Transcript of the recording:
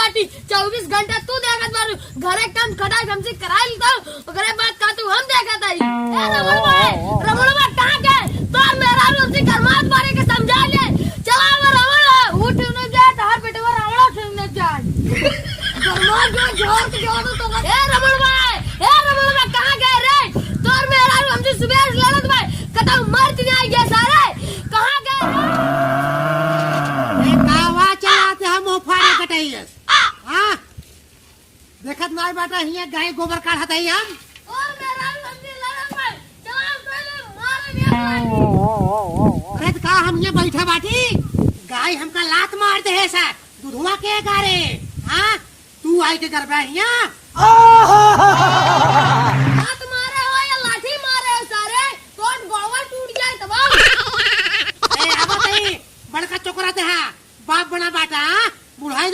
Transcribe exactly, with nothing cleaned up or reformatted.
पार्टी चउबीस घंटा तू देखत बारू, घरे काम खटाई हमसे कराई लेता, ओकरे बाद का तू हम देखत आई। ए रमण भाई, रमण भाई कहाँ गए? तोर मेहरारू हमसे गरमात बारे के समझा ले। चला वो रमण, उठ न जाए, तोहर बेटवा रावण उठ न जाए। गरमात जो जोर के जोर तो ए रमण भाई, ए रमण भाई कहाँ गए रे? तोर मेहरारू हमसे सुबह से लड़त भाई, कतौ मर के नहीं गए सारे, कहाँ गए रे? ए, कावा चलाते हम मुँह फाड़े कटैयस। हाँ? देखत नाई बाटा, हियाँ गाय गोबर काढ़त हई हम। और मेरा भी हमसे लड़त भाई, जवाब दे ले, मारे भी भाई। अरे त का हम हियाँ बैठा बाटी? गाय हमका लात मार दे है सर, दुधवा के गारे। हाँ? तू आई के गरबा हियाँ? लात मारे हो या लाठी मारे हो सारे, तोर गोड़वा टूट जाए तब। ए, अब तई बड़का चोकरा ते हा, बाप बना बाटा, हाँ? बुढ़ाई